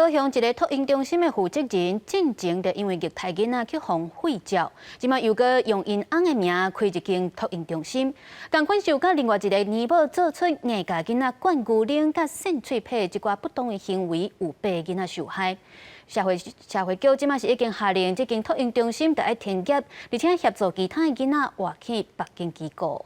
高雄一个托嬰中心的負責人，進前就因為虐待囡仔去予廢照，這馬又閣用𪜶翁的名開一間托嬰中心，仝款是有佮另外一個奶母做出硬共囡仔灌牛奶佮擤喙䫌這寡不當的行為，有八个囡仔受害。社會局這馬是已經下令，這間托嬰中心著愛停業，而且協助其他的囡仔換去別間機構。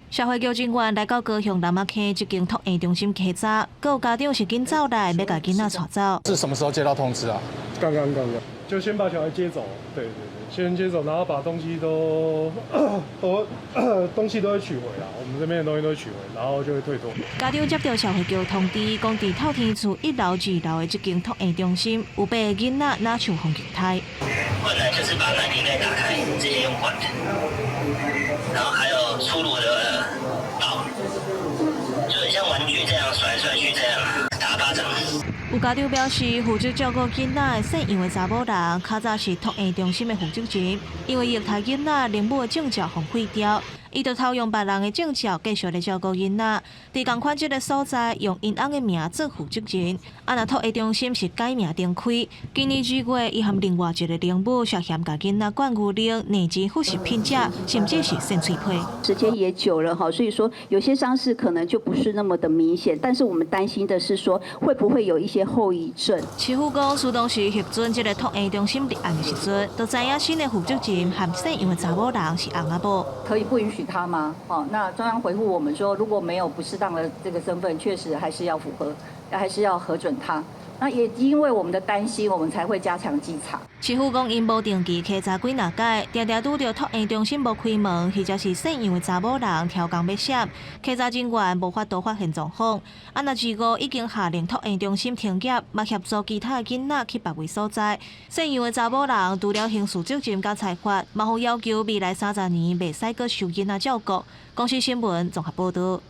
社會局人員來到高雄南仔坑這間托嬰中心稽查，閣有家長是緊走來欲共囡仔帶走。是什麼時候接到通知啊？剛剛剛剛，就先把小孩接走，對對對，先接走，然後把東西都會取回啦，我們這邊的東西都會取回，然後就會退托。家長接到社會局通知，講佇透天厝一樓、二樓的這間托嬰中心有八個囡仔，若像予虐待。灌奶就是把奶瓶蓋打開，直接用灌的，然後還有粗魯的抱，就很像玩具這樣甩來甩去這樣打巴掌。有家長表示，負責照顧囡仔的姓楊的查某人，較早是托嬰中心的負責人，因為虐待囡仔，靈母的證照予廢掉，伊就偷用別人的證照繼續咧照顧囡仔。佇仝款這个所在，用𪜶翁的名做負責人。啊，若托嬰中心是改名重開。今年2月，伊和另外一個靈母涉嫌共囡仔灌牛奶、內置副食品食，甚至是擤喙䫌。時間也久了哈，所以說有些傷勢可能就不是那麼的明顯，但是我們擔心的是說會不會有一些後遺症。市府講，署當時核准這个托嬰中心立案的時陣，就知影新的負責人和姓楊的查某人是翁仔某。可以不允許他嗎？哦，那中央回覆我們說，如果沒有不適當的這個身份，確實還是要符合，還是要核准他。那也因為我們的擔心，我們才會加強稽查。市府講，𪜶無定期稽查幾若擺，定定拄著托嬰中心無開門，或者是姓楊的查某人刁工欲閃，稽查人員無法度發現狀況。啊，若二五已經下令托嬰中心停業，嘛協助其他的囡仔去別位所在。姓楊的查某人除了刑事責任佮裁罰，嘛予要求未來30年袂使閣收囡仔照顧。公視新聞綜合報導。